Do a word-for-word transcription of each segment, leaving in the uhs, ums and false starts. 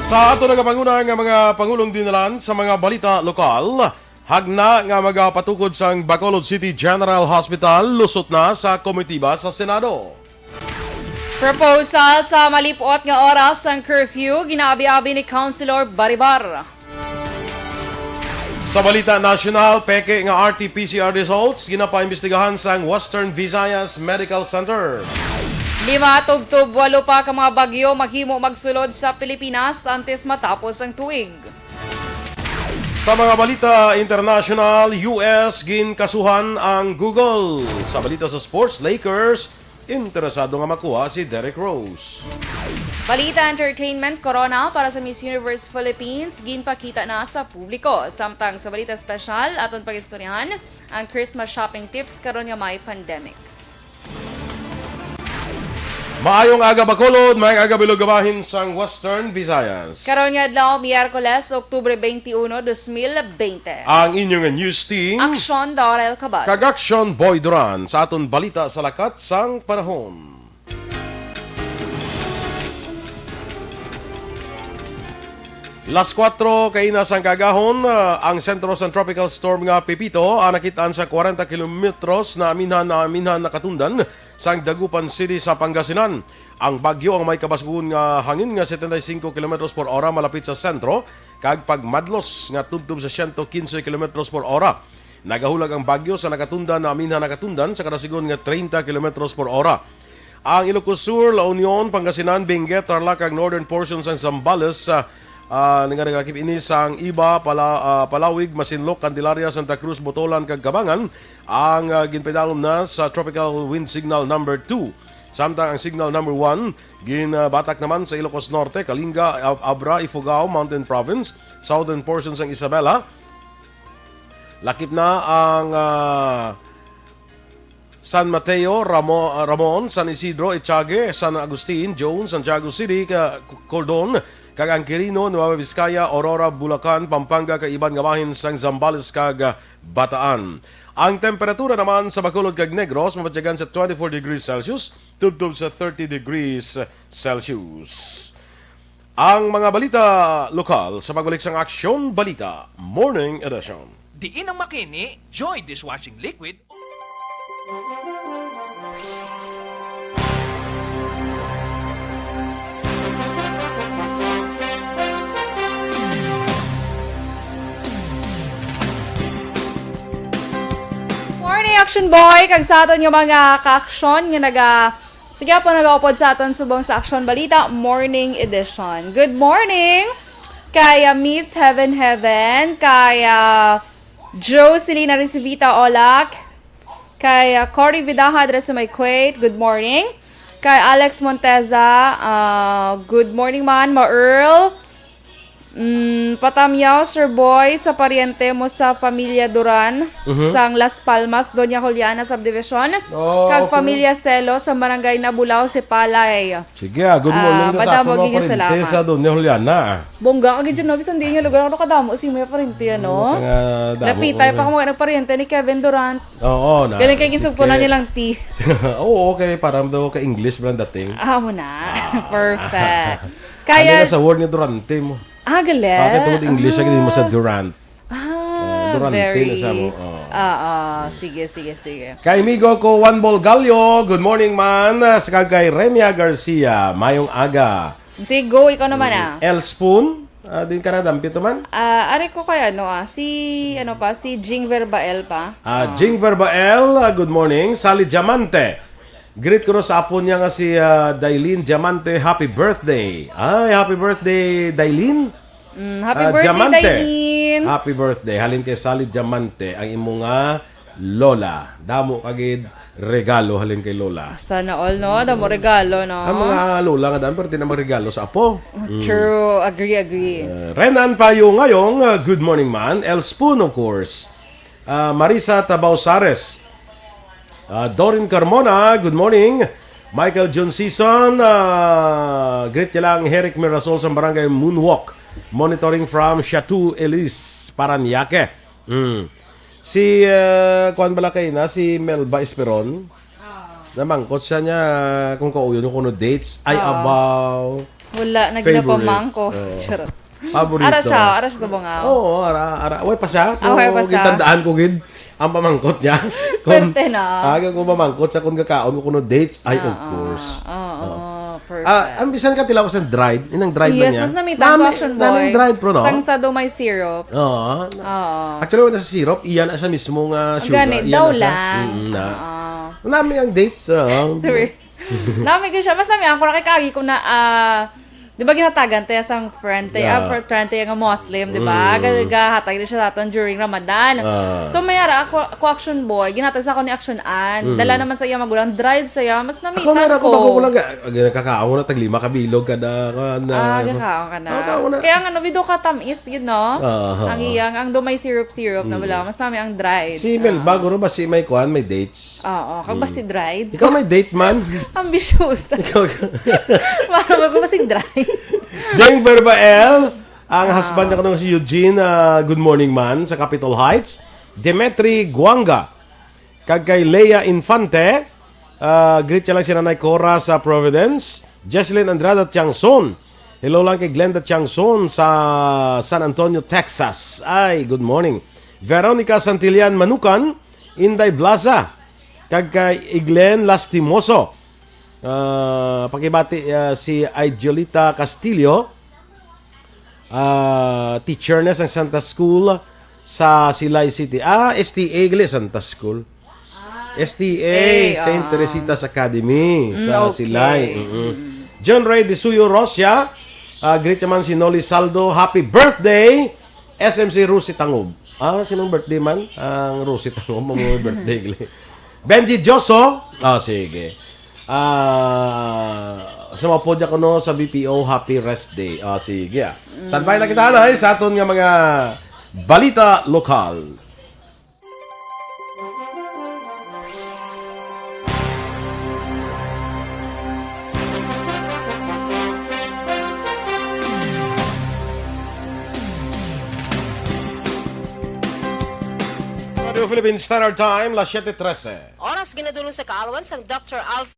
Sa ato nagapanguna nga mga pangulong dinalan sa mga balita lokal, hagna nga magapatukod sang Bacolod City General Hospital lusot na sa komitiba sa Senado. Proposal sa malipot nga oras sang curfew, ginaabi-abi ni Councilor Baribar. Sa balita nasyonal, peke nga R T P C R results ginapaimbestigahan sang Western Visayas Medical Center. Lima tubtob walo pa ka mga bagyo mahimo magsulod sa Pilipinas antes matapos ang tuig. Sa mga balita internasyonal, U S ginkasuhan ang Google. Sa balita sa sports, Lakers interesado nga makuha si Derrick Rose. Balita entertainment, corona para sa Miss Universe Philippines, ginpakita na sa publiko. Samtang sa balita espesyal, aton pag-istoryahan ang Christmas shopping tips karon nga may pandemic. Maayong aga, Bacolod, maayong aga, Bilog, bahin sang Western Visayas. Karon nga adlaw, Miyerkules, Oktubre twenty-one, dos mil bente. Ang inyong news team, Aksyon Daryl Cabal kag Aksyon Boy Duran sa aton balita sa lakat sang panahon. Las kuwatro kaina sang kaagahon, ah, ang sentro sang Tropical Storm nga Pepito ang nakit-an sa kwarenta kilometros na aminhan na aminhan nakatundan sang Dagupan City sa Pangasinan. Ang bagyo ang may kabaskugon nga hangin nga setenta y cinco kilometros por ora malapit sa sentro kag pagmadlos nga tubtob sa siyento kinse kilometros por ora. Nagahulag ang bagyo sa nakatundan na aminhan nakatundan sa kada sigon nga treinta kilometros por ora. Ang Ilocos Sur, La Union, Pangasinan, Benguet, Tarlac, kag northern portion sang Zambales, ah, ah, nga nagalakip ini sang Iba, Pala-, ah, Palawig, Masinloc, Candelaria, Santa Cruz, Botolan, kag Cabangan, ang, ah, ginpadalom na sa Tropical Wind Signal Number Two. Samtang ang Signal Number One ginbatak naman sa Ilocos Norte, Kalinga, Ab-, Abra, Ifugao, Mountain Province, southern portion sang Isabela. Lakip na ang, ah, San Mateo, Ramo-, Ramon, San Isidro, Echagüe, San Agustin, Jones, Santiago City, ka-, Cordon, kag ang Quirino, Nueva Vizcaya, Aurora, Bulacan, Pampanga, kag iban nga bahin sang Zambales kag, ah, Bataan. Ang temperatura naman sa Bacolod kag Negros mabatyagan sa twenty-four degrees Celsius tubtob sa thirty degrees Celsius. Ang mga balita lokal sa pagbalik sang Aksyon Balita Morning Edition. Diin ang makini, Joy Dishwashing Liquid. Morning, Action Boy, kag sa aton nga mga ka-aksyon nga naga-, sige po, nagaupod sa aton subong sa Aksyon Balita Morning Edition. Good morning kay, ah, Miss Heaven Heaven, kay, ah, Jocelyn Aricivita Olak, kay, ah, Cory Vidaja dira sa may Kuwait, good morning. Kay Alex Monteza, ah, good morning man, Ma Earl. Mm, patamyaw, Sir Boy, sa paryente mo sa Pamilya Duran, Mhm. sang Las Palmas, Doña Juliana Subdivision, Oh, kag okay. Pamilya Selo sa Barangay Nabulao, Sipalay. Sige, ah, good morning Ah, daw sa madamo akong mga gid nga pariente salamat. sa Doña Juliana, ah. Bongga ka gid dyan, no? Bisan di inyo lugar, ano kadamo si mga pariente, ano? Mga damo Lapitay ko pa eh. Kung mga pariente ni Kevin Durant. Oo, na, Galing kay si ginsugpo na Ke-, nilang tea. Oo, okay. Parang daw ka-English ba ang dating? Ah, mo na. Ah. Perfect. Kaya Ano na sa word ni Durante mo? Ah, galing. Bakit tungod English ang hindi mo sa Ah. Durant? Ah, Oh, Durante na very sa mo. Oh. Ah, ah. Sige, sige, sige. Kay amigo ko, Juan Bolgallo, good morning, man. Sa kag kay Remia Garcia, mayong aga. Sige, go, ikaw naman, Mm, ah. L Spoon, ah, din ka na, dampit man? Ah, ari ko kay ano, ah, si, ano pa, si Jing Verbael pa. Ah, Oh. Jing Verbael, ah, good morning. Sally Diamante. Greet ko ro sa apo niya nga si, ah, Dailin Diamante. Happy birthday. Ay, happy birthday, Dailin. Mm, happy Ah, birthday, Diamante. Dailin. Happy birthday. Halin kay Sally Diamante, ang imo nga lola. Damo ka gid regalo halin kay lola. Sana all, no? Damo regalo, no? Ang mga lola nga daan, pero di na magregalo sa apo. Mm, Mm. True. Agree, agree. Uh, Renan Payo Ngayong, uh, good morning, man. El Spoon, of course. Uh, Marisa Tabao Sares. Uh, Dorin Carmona, good morning. Michael John Season, uh, greet niya lang Herrick Mirasol sa Barangay Moonwalk. Monitoring from Chateau Elise, Parañaque. Mm. Si, uh, kuwan bala kayo na, si Melba Esperon. Ah. Namangkot siya niya kung kauyon ko no dates. Ay, Ah. abaw. Wala na Favorite. ginapamangkot. Oo. Charot. Paborito. Ara siya, ara siya sa bungaw. Oo, ara, ara. Way pa siya. Ah, way pa siya. Gintandaan ko gid ang pamangkot niya. Kung, Pwerte na. Ah, kung pamangkot sa kung kakaon ko kuno dates, ay, of Oo, course. oo, Oo. perfect. Ah, ang bisan ka tilaw sa dried, inang dried na Yes, niya. mas namitan ko, Nami-, Action naming Boy. dried, pro, no? Sang sa Dumay syrup. Oo. Oo. Actually, wala sa syrup, iyan sa mismo nga Ang sugar, gani, iyan daw na sa, lang. mm, na. Oo. Nami ang dates, ah. Sorry. Nami ko siya. Mas nami ako nakikagi ko na, ah, di ba ginhatagan tayo sang friend tayo, Yeah. ah, fr-, friend tayo nga Muslim, di ba? Mm. Ga-, gahatag na siya sa aton during Ramadan. Ah. So, may ara ako, ako Action Boy, ginhatag sa ako ni Action Ann. Mm. Dala naman sa iya magulang, dried sa iya, mas Ako namitan meron ako ko. bago ko lang, ga-, ga-, kakaon na tag lima ka bilog kada, kuwan, na, Ah, ano. kakaon ka na. Ah, kakaon na. Kaya nga, no, bido ka tamis, gid, no? Ah, ah, Ang ah. iyang, ang do may syrup-syrup na Mm. wala, mas nami ang dried. Si Mel, Ah. bago ro ba si may kuwan, may dates? Oo, kag Mm. basi dried. Ikaw may date man? Ambisyosa. Ikaw ka- Mara ko basing dried. Jeng Verbael, ang Ah. husband niya kanang si Eugene, ah, good morning man sa Capitol Heights. Dimitri Guanga, kag kay Lea Infante, ah, greet siya lang si Nanay Cora sa Providence. Jesselyn Andrada Tiangson. Hello lang kay Glenda Tiangson sa San Antonio, Texas. Ay, good morning. Veronica Santillan Manukan, Inday Blaza, kag kay Iglen Lastimoso. Ah, pakibati, ah, si Idolita Castillo, ah, teacher na sa Santa School sa Silay City. Ah, S T A gali, Santa School. Ah, S T A, S T A, Saint ah. Teresita's Academy Mm, sa okay. Silay. Mm-mm. John Ray Disuyo Rosia, ah, greet naman si Nolly Saldo. Happy birthday, S M C Rosie Tangob. Ah, sinong birthday man? Ang Rosie Tangob, ang mga birthday gali. Benji Joso. Ah, sige. Ah, sa mga podya ko, no, sa B P O, happy rest day. Ah, sige, ah. Standby na kita, na, eh, sa aton nga mga balita lokal. Radio Philippine Standard Time, las siete trese. Oras ginadulong sa kaalwan sang Doctor Alf.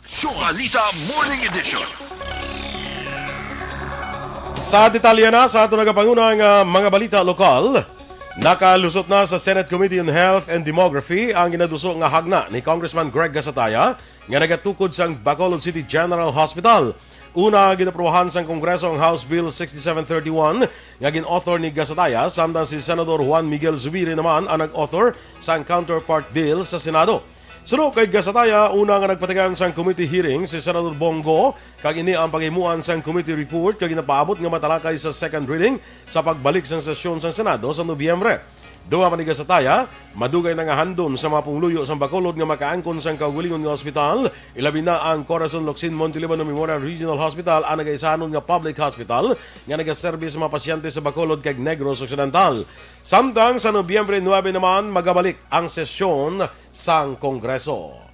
Show Balita Morning Edition. Sa detalye na sa ato nagapangunang, ah, mga balita lokal, nakalusot na sa Senate Committee on Health and Demography ang ginaduso nga hagna ni Congressman Greg Gasataya nga nagatukod sang Bacolod City General Hospital. Una, ginaprobahan sang Kongreso ang House Bill sixty-seven thirty-one nga gin-author ni Gasataya, samtang si Senador Juan Miguel Zubiri naman ang nag-author sang counterpart bill sa Senado. Suno kay Gasataya, una nga nagpatigayon sang committee hearing si Senador Bong Go, kag ini ang paghimuan sang committee report kag ginapaabot nga matalakay sa second reading sa pagbalik sang sesyon sang Senado sa Nobyembre. Dugang pa ni Gasataya, madugay na nga handom sa mga pumuluyo sang Bacolod nga makaangkon sang kaugalingon nga ospital, ilabi na ang Corazon Locsin Montelibano Memorial Regional Hospital, ang nagaisanon nga public hospital nga nagaserbi sa mga pasyente sa Bacolod kag Negros Occidental. Samtang sa Nobyembre nuebe naman, magabalik ang sesyon sang Kongreso.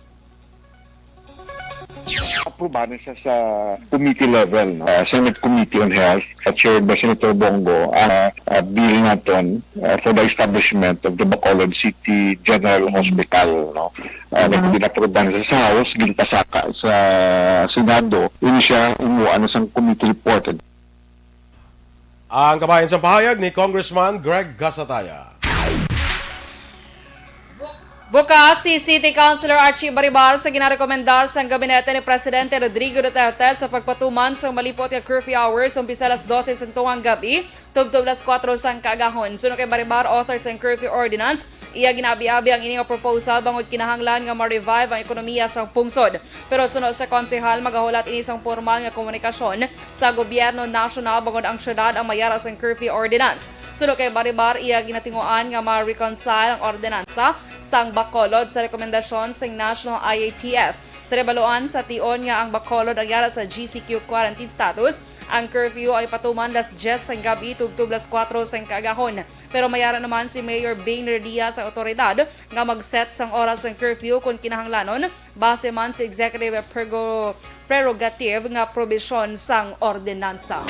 Apruba na siya sa committee level, no? Ah, Senate Committee on Health, ah, chaired by Senator Bong Go, ang, ah, bill naton, ah, for the establishment of the Bacolod City General Hospital, no? Ah, nag-, ginaprobahan siya sa House, ginpasaka sa Senado, ini siya umuan na sang committee report. Ang kabahin sa pahayag ni Congressman Greg Gasataya. Bukas si City Councilor Archie Baribar sa ginarekomendar sang gabinete ni Presidente Rodrigo Duterte sa pagpatuman sang malipot nga curfew hours, umpisa alas dose sang tungang gab-i tubtob alas kuwatro sang kaagahon. Suno kay Baribar, author sang curfew ordinance, iya ginaabi-abi ang ini nga proposal bangod kinahanglan nga ma-revive ang ekonomiya sang pungsod. Pero suno sa konsehal, magahulat ini sang pormal nga komunikasyon sa gobyerno nasyonal bangod ang syudad ang mayara sang curfew ordinance. Suno kay Baribar, iya ginatinguan nga ma-reconcile ang ordinansa sang Bacolod sa rekomendasyon sang National I A T F. Sa nabaluan sa tion nga ang Bacolod ang yara sa G C Q quarantine status, ang curfew ay patuman las diyes sang gabi tubtob las kuwatro sang kaagahon. Pero may ara naman si Mayor Bing Revilla sa awtoridad nga mag-set sang oras sang curfew kon kinahanglanon, base man sa executive prego-, prerogative nga probisyon sang ordinansa.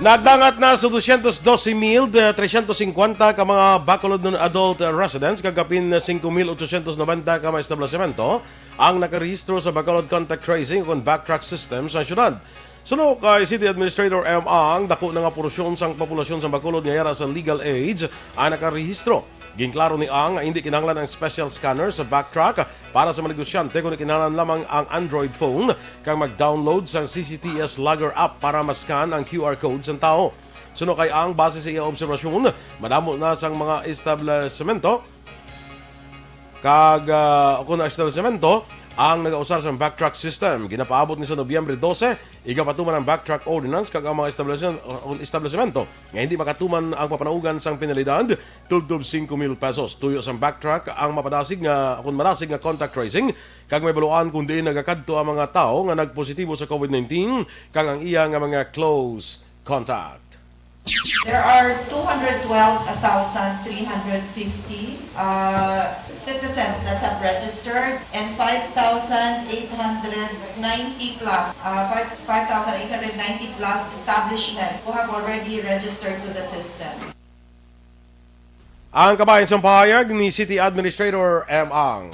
Nagdangat na sa dosyentos dose mil tresyentos singkwenta ka mga Bacolod non-adult residents kag kapin singko mil otsosyentos nobenta ka mga establisemento ang nakarehistro sa Bacolod Contact Tracing o Backtrack System sa syudad. Suno kay City Administrator M. Ang, dako na nga porsyon sang populasyon sa Bacolod nga yara sa legal age ang nakarehistro. Ginklaro ni Ang nga indi kinahanglan ang special scanner sa Backtrack para sa mga negosyante, kundi kinahanglan lamang ang Android phone kag mag-download sang C C T S Logger app para ma-scan ang Q R code sang tawo. Suno kay Ang, base sa iya obserbasyon, madamo na sang mga establisemento kag, ah, kon establisemento ang nagausar sang Backtrack system. Ginapaabot ni sa Nobyembre dose, igapatuman ang Backtrack Ordinance kag ang mga establisen-, ah, kon establisemento nga hindi makatuman ang papanaugan sang penalidad tubtob singko mil pesos. Tuyo sang Backtrack ang mapadasig nga, kon madasig nga contact tracing, kag may baluan kung diin nagakadto ang mga tawo nga nagpositibo sa covid nineteen kag ang iya nga mga close contact. There are two hundred twelve thousand three hundred fifty, uh, citizens that have registered and five thousand eight hundred ninety plus, uh, five, five thousand eight hundred ninety plus establishments who have already registered to the system. Ang kabahin sang pahayag ni City Administrator M. Ang.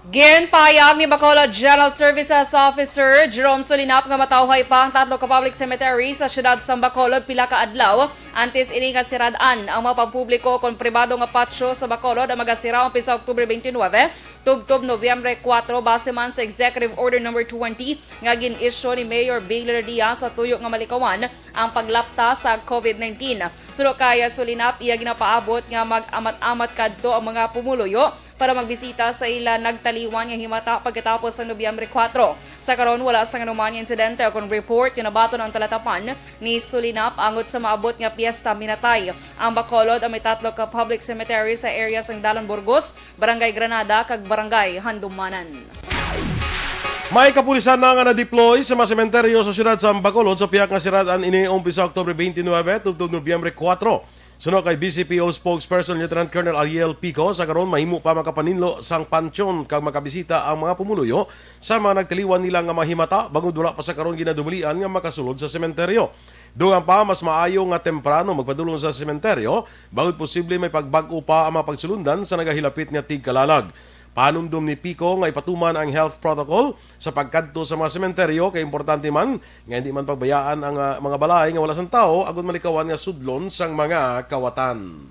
Ginpahayag ni Bacolod General Services Officer Jerome Solinap nga matawhay pa ang tatlo ka public cemetery sa siyudad sang Bacolod pila ka adlaw antes ini nga sirad-an ang mga pampubliko kon pribado nga patio sa Bacolod ang magasira umpisa Oktubre twenty-nine tubtob Nobyembre kuwatro, base man sa Executive Order Number twenty nga gin-issue ni Mayor Bing Leredia sa tuyo nga malikawan ang paglapta sa covid nineteen. Suno kay Solinap, iya ginapaabot nga mag-amat-amat kadto ang mga pumuluyo para magbisita sa ila nagtaliwan nga himata pagkatapos sang Nobyembre kuwatro. Sa karon, wala sang anuman nga insidente o kon report nga nabaton ang talatapan ni Solinap angot sa maabot nga piyesta minatay. Ang Bacolod ang may tatlo ka public cemetery sa area sang Dalan Burgos, Barangay Granada, kag Barangay Handumanan. May kapulisan na nga na-deploy sa mga sementeryo sa siyudad sa Bacolod sa pihak nga sirad-an ini umpisa Oktubre twenty-nine tubtob Nobyembre kuwatro. Suno kay B C P O spokesperson Lieutenant Colonel Ariel Pico, sa karon mahimo pa makapaninlo sang pansyon kag makabisita ang mga pumuluyo sa mga nagtaliwan nila nga mahimata, bangod wala pa sa karon ginadumalian nga makasulod sa sementeryo. Dugang pa, mas maayo nga temprano magpadulong sa sementeryo, bangod posible may pagbag-o pa ang mga pagsulundan sa nagahilapit nga tigkalalag. Panumdom ni Pico nga ipatuman ang health protocol sa pagkadto sa mga sementeryo, kay importante man nga hindi man pagbayaan ang, ah, mga balay nga wala sang tawo, agud malikawan nga sudlon sang mga kawatan.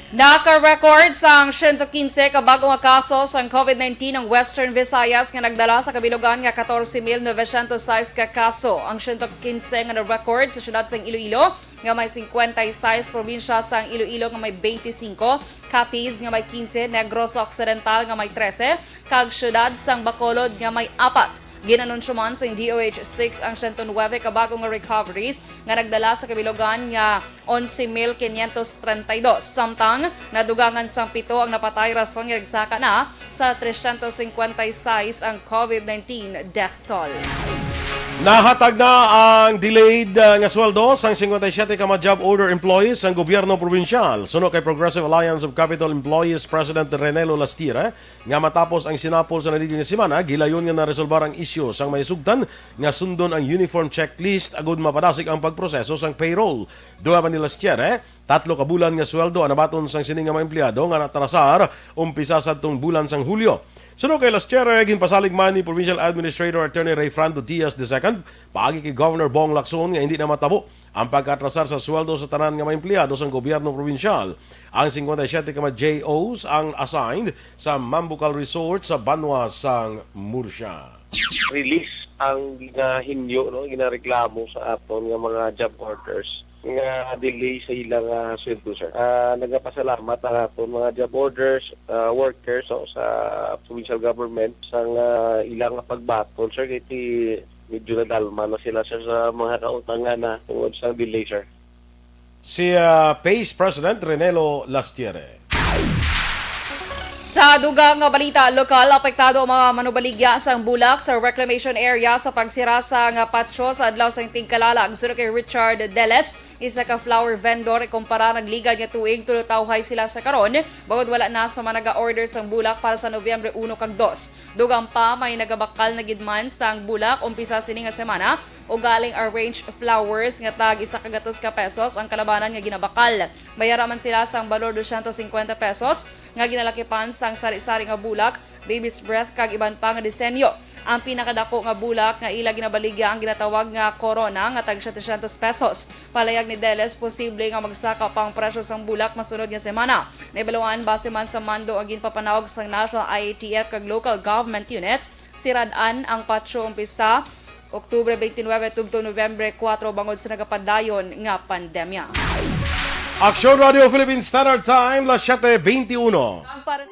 Naka-record sang siyento kinse ka bag-o nga kaso sang covid nineteen ang Western Visayas, nga nagdala sa kabilugan nga katorse mil novecientos sais ka kaso. Ang siyento kinse nga na-record sa siyudad sang Iloilo, nga may singkwenta y seis, probinsya sang Iloilo nga may bente singko, Capiz nga may kinse, Negros Occidental nga may trese, kag siyudad sang Bacolod nga may apat. Gin-anunsyo man sang D O H six ang siyento nuwebe ka bag-o nga recoveries nga nagdala sa kabilugan nga onse mil quinientos treinta y dos. Samtang nadugangan sang pito ang napatay, rason nga nagsaka na sa tresyentos singkwenta y seis ang covid nineteen death toll. Nahatag na ang delayed, ah, nga sweldo sang singkwenta y siyete ka mga job order employees sang gobyerno probinsyal. Suno kay Progressive Alliance of Capitol Employees President Renelo Lastiere, nga matapos ang sinapol sa naligid nga semana, gilayon nga naresolbar ang isyu sang may sugtan nga sundon ang uniform checklist agud mapadasig ang pagproseso sang payroll. Dugang pa ni Lastiere, tatlo ka bulan nga sweldo ang nabaton sang sini nga mga empleyado nga naatrasar umpisa sadtong bulan sang Hulyo. Suno kay Lastiere, ginpasalig man ni Provincial Administrator Attorney Rayfrando Diaz the second paagi kay Governor Bong Lacson nga hindi na matabo ang pagkaatrasar sa sweldo sa tanan nga mga empleyado sang gobyerno probinsyal. Ang singkwenta y siyete ka mga J Os ang assigned sa Mambucal Resort sa banwa sang Murcia. Release ang ginahinyo, no, ginareklamo sa aton nga mga job orders nga delay sa ilang, ah, sweldo, sir. Ah, nagapasalamat ang aton mga job orders, ah, workers, no, sa provincial government sa nga ilang pagbaton, sir, kay ti medyo nadalma na sila, sir, sa mga kautangan na tungod sa delay, sir. Si, ah, PACE President Renelo Lastiere. Sa dugang nga balita lokal, apektado ang mga manubaligya sang bulak sa reclamation area sa pagsira sang patio sa adlaw sang tigkalalag. Suno kay Richard Deles, isa ka flower vendor, ikumpara nagligad nga tuig, tulo tawhay sila sa karon, bangod wala na sa mga naga-order sang bulak para sa Nobyembre uno kag dos. Dugang pa, may nagabakal na gid man sang bulak umpisa sini nga semana, ugaling arranged flowers nga tag isa ka gatos ka pesos ang kalabanan nga ginabakal. May ara man sila sang balor dosyentos singkwenta pesos nga ginalakipan sang sari-sari nga bulak, baby's breath, kag iban pa nga disenyo. Ang pinakadako nga bulak nga ila ginabaligya ang ginatawag nga corona nga tag setecientos pesos. Palayag ni Deles, posible nga magsaka pa ang presyo sang bulak masunod nga semana. Naibaluan, base man sa mando nga ginpapanawag sang National I A T F kag local government units, sirad-an ang patio umpisa Oktubre twenty-nine tubtob Nobyembre kuwatro bangod sa nagapadayon nga pandemya. Aksyon Radio Philippine Standard Time, las siete veintiuno. Ang par-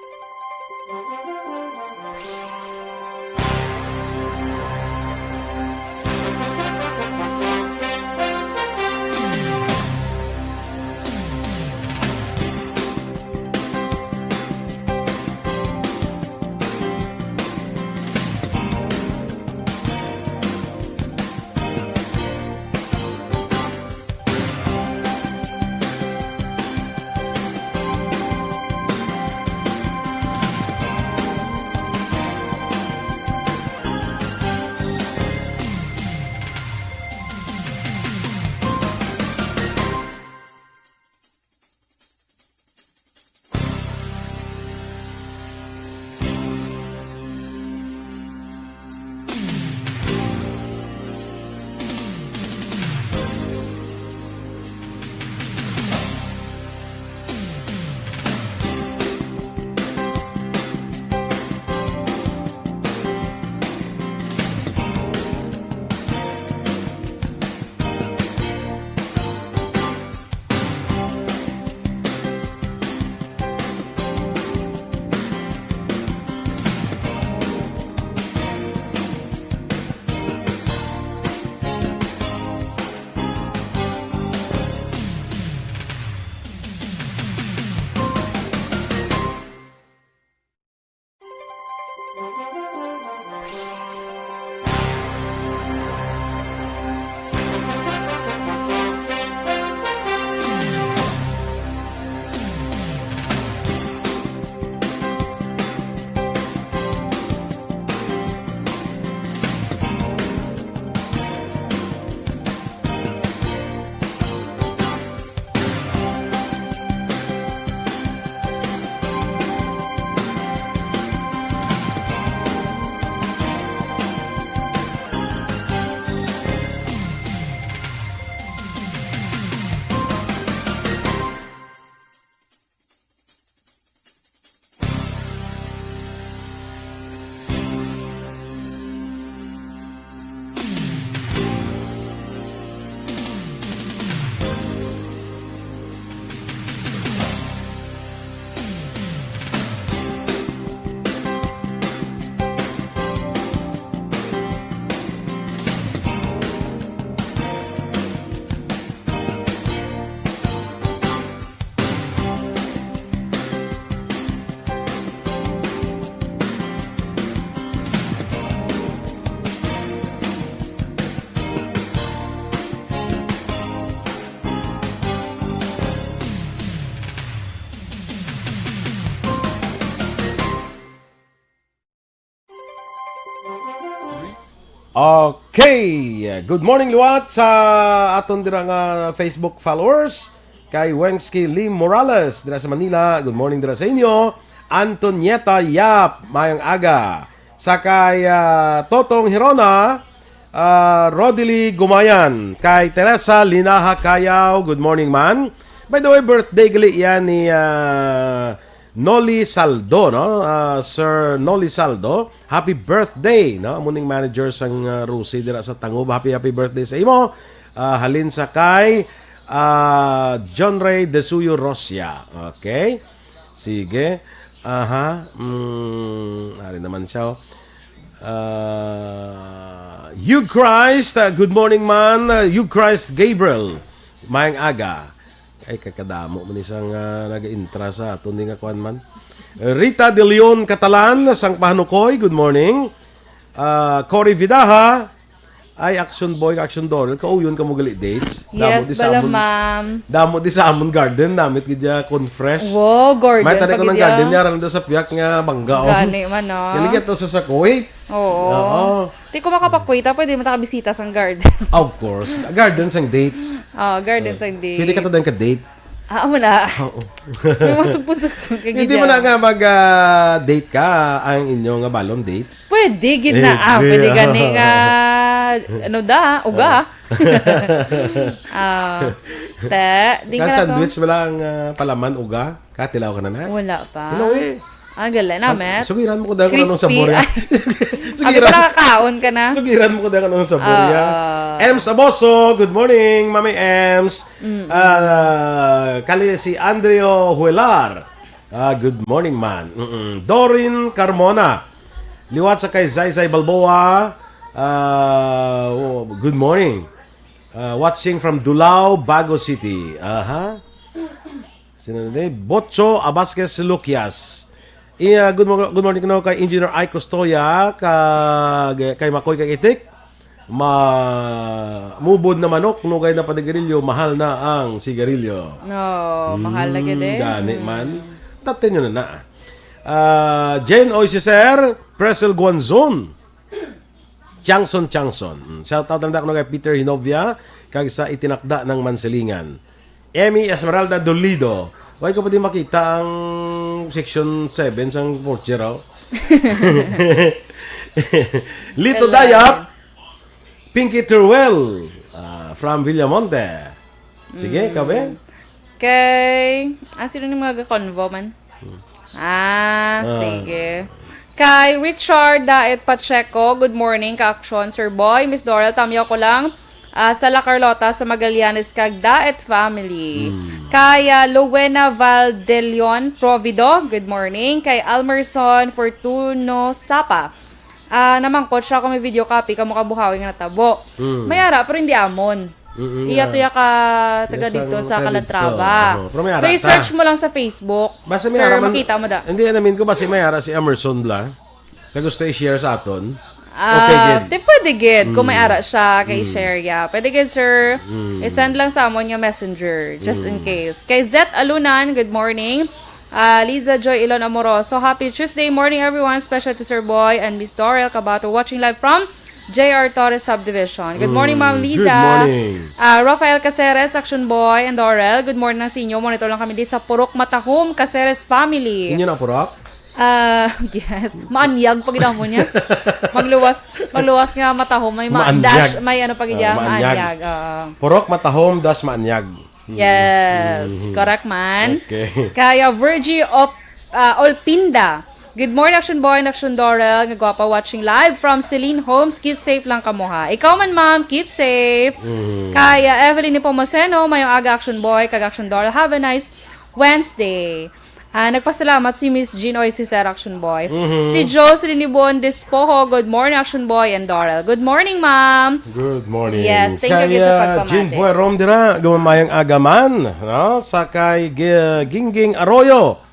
Okay. Good morning liwat sa aton dira nga Facebook followers. Kay Wensky Lim Morales dira sa Manila, good morning dira sa inyo. Antonieta Yap, mayong aga. Sa kay, ah, Totong Hirona, ah, Rodily Gumayan. Kay Teresa Linaha Kayaw, good morning man. By the way, birthday gali yan ni, ah, Noli Saldo, no? Ah, Sir Noli Saldo, happy birthday, no? Amo ning manager sang, ah, Rusi dira sa Tangob. Happy, happy birthday sa imo. Ah, halin sa kay, ah, John Ray Desuyo Rosia. Okay? Sige. Aha. Mm, ari naman siya, oh. Ah, Hugh Christ, ah, good morning, man. Ah, Hugh Christ Gabriel, maayong aga. Ay, kakadamo man isang, ah, nag-intra sa aton ni nga kuan man. Rita De Leon Catalan, sang Pahanukoy, good morning. Ah, Cory Vidaha, ay, Action Boy, Action Doll, kauyon ka mo gali dates. Damo Yes, di sa bala, amon, ma'am. Damo di sa amon garden, namit gid ya con fresh. Wow, garden May tani pa ko gid ng ya. Garden niya, randa sa piyak nga bangga, oh. Gani man, no? Galing ito sa sakoy. Oo. Oo. Di ko makapakwita, pwede mo takabisita sang garden. Of course. Garden sang dates. Oh, garden sang dates. Pwede ka to din ka-date. Ah, wala. Oo. May masupon sa kagidya. Hindi mo na nga mag, ah, date ka ang inyo nga balon dates? Pwede, gid na. Eh, Ah, pwede gani nga, ano da, uga. Ah, te, di Kan nga na to. Sandwich mo lang, ah, palaman, uga? Katilaw ka na na? Wala pa. Hello, eh. Ah, gali na, Met. Sugiran mo ko dahil kung anong Crispy. Sabor yan. Ay. Sugiran. Abi ko nakakaon ka na. Sugiran mo ko dahil kung anong sabor Ah. Yan. Ems Aboso, good morning, Mami Ems. Mm-mm. Ah, kali si Andreo Huelar. Ah, good morning, man. Mm-mm. Dorin Carmona. Liwat sa kay Zaizay Balboa. Ah, oh, good morning. Ah, watching from Dulao, Bago City. Aha. Sino na ni? Bocho Abasquez Lucias. Iya, good mo-, good morning kuno kay Engineer Ay Custoya, kag kay Makoy kag Itik. Ma-, mubod na manok, nugay na panigarilyo, mahal na ang sigarilyo. No, mahal na gid eh. Gani man. Tatin nyo na na. Ah, Jane Oy Siser, Presel Guanzon. Changson, Changson. Mm, shout out lang ako kay Peter Hinovia, kag sa itinakda ng Mansilingan. Emmy Esmeralda Dolido. Why ko pwede makita ang section seven sang portier, oh? Lito Hello. Dayap, Pinky Teruel, ah, from Villamonte. Sige, Mm. kabe? Kay, ah, sino ni mga convo man? Ah, Ah. sige. Kay Richard Daet Pacheco, good morning, ka-aksyon, Sir Boy. Miss Doral, tamyaw ko lang, ah, sa La Carlota, sa Magallanes, kag Daet family. Hmm. Kay, ah, Luwena Valdelion Provido, good morning. Kay Almerson Fortuno Sapa, ah, namangkot siya kung may video copy kamo kabuhawi nga natabo. Hmm. May ara, pero hindi amon. Mm, Iya yeah. to ya ka taga Yes, dito ang sa taga Calatrava. dito. Oo. Pero may So, ara i-search ta. mo lang sa Facebook. Basta may Sir, ara man, makita mo da. Hindi, namin ko, basta may ara si Emerson Bla. Na gusto i-share sa aton. Ah, Okay, gid. di pwede gid kung may Mm. ara siya kay Mm. share ya. Pwede gid, sir, Mm. i-send lang sa amon yung messenger, just in Mm. case. Kay Zet Alunan, good morning. Ah, Liza Joy Ilon Amoroso, happy Tuesday morning, everyone, especially to Sir Boy and Miss Dorel Cabato, watching live from J R Torres Subdivision. Good morning, Mm, Ma'am good Liza. morning. Ah, Rafael Caceres, Action Boy, and Dorel. Good morning sa inyo. Monitor lang kami dito sa Purok Matahom, Caceres family. Inyo na, Purok? Ah, yes. Maanyag pa gid amo niya. Magluwas, magluwas nga matahom. May ma-, Maanyag. dash, may ano pa gid Ah, yan, maanyag. maanyag, oo. Purok Matahom, dash maanyag. Yes, Mm. correct man. Okay. Kaya Virgie Op-, ah, Olpinda. Good morning, Action Boy and Action Dorel. Nga gwapa, watching live from Celine Homes. Keep safe lang kamo, ha. Ikaw man, ma'am, keep safe. Mm. Kaya Evelyn Nepomuceno, mayong aga, Action Boy, kag Action Dorel. Have a nice Wednesday. Ah, nagpasalamat si Miss Jean Oy, si Sir Action Boy. Mhm. Si Jocelyn Ibon Despojo, good morning, Action Boy and Dorel. Good morning, ma'am. Good morning. Yes, thank you Kay, again sa ah, pagpamati. Jean Boy Rom dira, gumamayang aga man, no? Sa kay G-, Gingging Arroyo.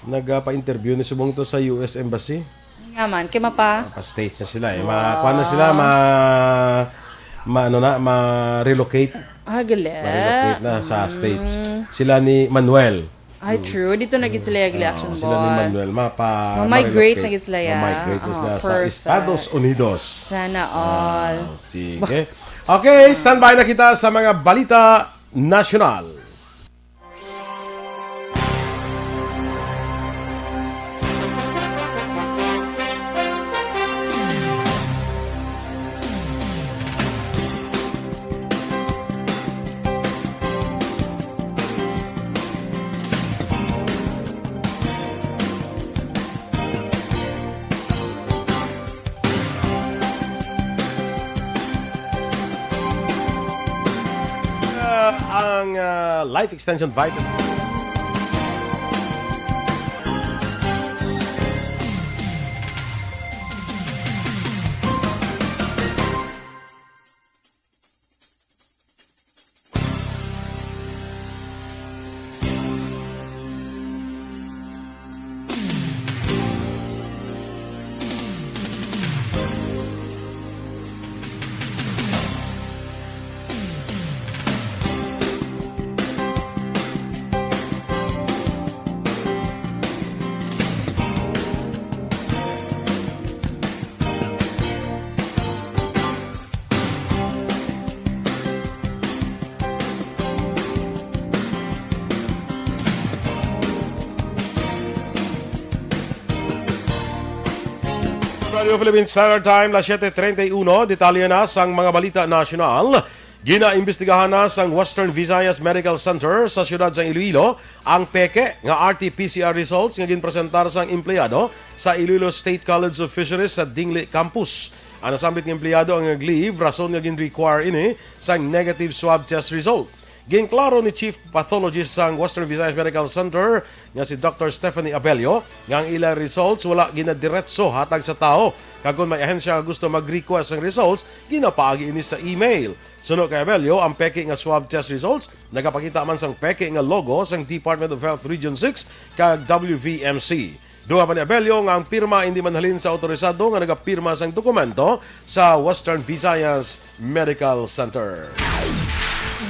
Nagpa-interview ni subong to sa U S Embassy. Nga man, kay mapa? Pa-States na sila eh. Ma-, Wow. kuwan na sila, ma-, ma-, ano na, ma-relocate. Ah, galing. Ma-relocate na sa Mm. States. Sila ni Manuel. Ay, Mm. true. Dito na gid sila, yung Oo, Action sila ni Boy. Manuel. Mapa-, Ma-migrate ma-relocate. na gid sila, ya. Ma-migrate na Oh, sila sa perfect. Estados Unidos. Sana all. Ah, sige. Okay, standby na kita sa mga balita nasyonal. Ah, ang, ah, Life Extension Vitamin. Philippine Standard Time, las siete treinta y uno. Detalye na sang mga balita nasyonal. Ginaimbestigahan na sang Western Visayas Medical Center sa siyudad sang Iloilo ang peke nga R T P C R results nga ginpresentar sang empleyado sa Iloilo State College of Fisheries sa Dingley Campus. Ang nasambit nga empleyado ang nag-leave, rason nga gin-require ini sang negative swab test result. Ginklaro ni Chief Pathologist sang Western Visayas Medical Center nga si Doctor Stephanie Abelio nga ang ila results wala ginadiretso hatag sa tawo, kag kon may ahensya nga gusto mag-request sang results, ginapaagi ini sa email. Suno kay Abelio, ang peke nga swab test results nagapakita man sang peke nga logo sang Department of Health Region six kag W V M C. Dugang pa ni Abelio nga ang pirma indi man halin sa awtorisado nga nagapirma sang dokumento sa Western Visayas Medical Center.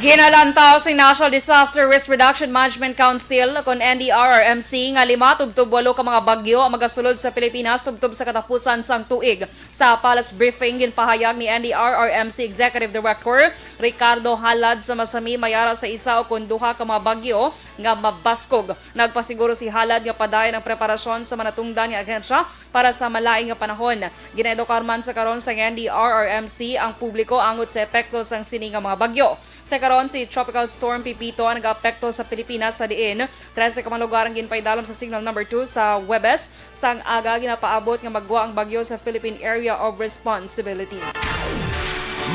Ginalantaw sa National Disaster Risk Reduction Management Council, kon N D R R M C, nga lima tubtob walo ka mga bagyo ang magasulod sa Pilipinas tubtob sa katapusan sang tuig. Sa palace briefing, ginpahayag ni N D R R M C Executive Director Ricardo Halad sa Masami, may ara sa isa o kon duha ka mga bagyo nga mabaskog. Nagpasiguro si Halad nga padayon ang preparasyon sa mga natungdan nga ahensya para sa malain nga panahon. Ginaedukar man sa karon sang N D R R M C ang publiko angot sa epekto sang sini nga mga bagyo. Sa karon, si Tropical Storm Pepito ang nagaapekto sa Pilipinas, sa diin trese ka mga lugar ang ginpaidalom sa Signal Number Two sa Huwebes. Sang aga, ginapaabot nga maggwa ang bagyo sa Philippine Area of Responsibility.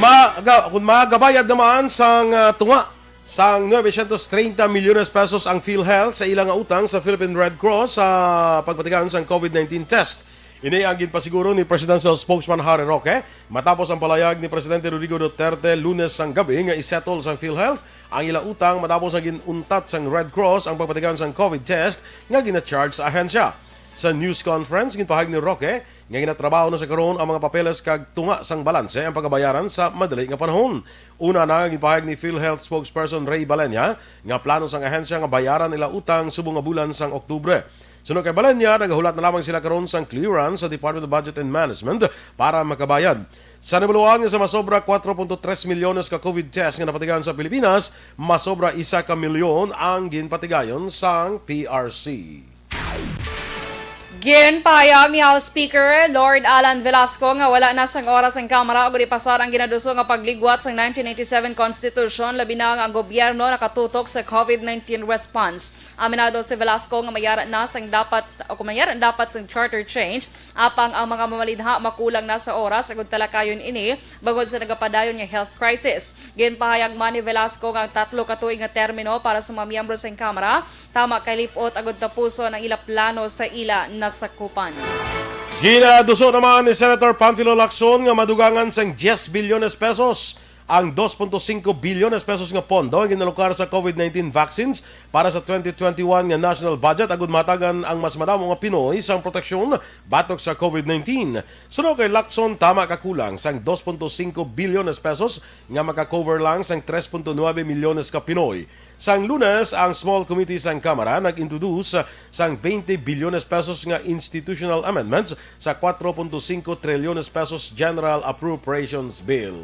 Maga-, kung magabayad naman sang, ah, tunga sang nuebe syentos treinta milyones pesos ang PhilHealth sa ila nga utang sa Philippine Red Cross sa pagpatigayon sang COVID nineteen test. Ini ang ginpasiguro ni Presidential Spokesman Harry Roque matapos ang palayag ni Presidente Rodrigo Duterte Lunes sang gabi nga i-settle sang PhilHealth ang ila utang matapos nga gin-untat sang Red Cross ang pagpatigayon sang COVID test nga gina-charge sa ahensya. Sa news conference, ginpahayag ni Roque nga ginatrabaho na sa karon ang mga papeles kag tunga sang balanse ang pagabayaran sa madali nga panahon. Una na nga ginpahayag ni PhilHealth spokesperson Ray Balenia nga plano sang ahensya nga bayaran ila utang subong nga bulan sang Oktubre. Suno kay Balenia, nagahulat na lamang sila karon sang clearance sa Department of Budget and Management para makabayad. Sa nabaluan nga sa masobra kuwatro punto tres milyones ka COVID test nga napatigayon sa Pilipinas, masobra isa ka milyon ang ginpatigayon sang P R C. Ginpahayag ni House Speaker Lord Alan Velasco nga wala na sang oras ang Kamara ug ipasar ang ginaduso nga pagligwat sang nineteen ninety-seven Constitution, labi na nga ang gobyerno nakatutok sa COVID nineteen response. Aminado si Velasco nga mayara na sang dapat o kung mayara dapat sang charter change, apang ang mga mamalinha makulang na sa oras agud talakayon ini bangod sa nagapadayon nga health crisis. Ginpahayag man ni Velasco nga ang tatlo ka tuig nga termino para sa mga miyembro sang Kamara tama kay lip-ot agud tapuson ang ila plano sa ila nasakupan. Ginaduso naman ni Senator Panfilo Lacson nga madugangan sang diyes bilyones pesos ang dos punto singko bilyones pesos nga pondo nga ginalokar sa COVID nineteen vaccines para sa twenty twenty-one nga national budget agud mahatagan ang mas madamo nga Pinoy sang proteksyon batok sa COVID nineteen. Suno kay Lacson, tama ka kulang sang dos punto singko bilyones pesos nga maka-cover lang sang tres punto nuebe milyones ka Pinoy. Sang Lunes, ang small committee sang Kamara nag-introduce sang twenty bilyones pesos nga institutional amendments sa kuwatro punto singko trilyones pesos General Appropriations Bill.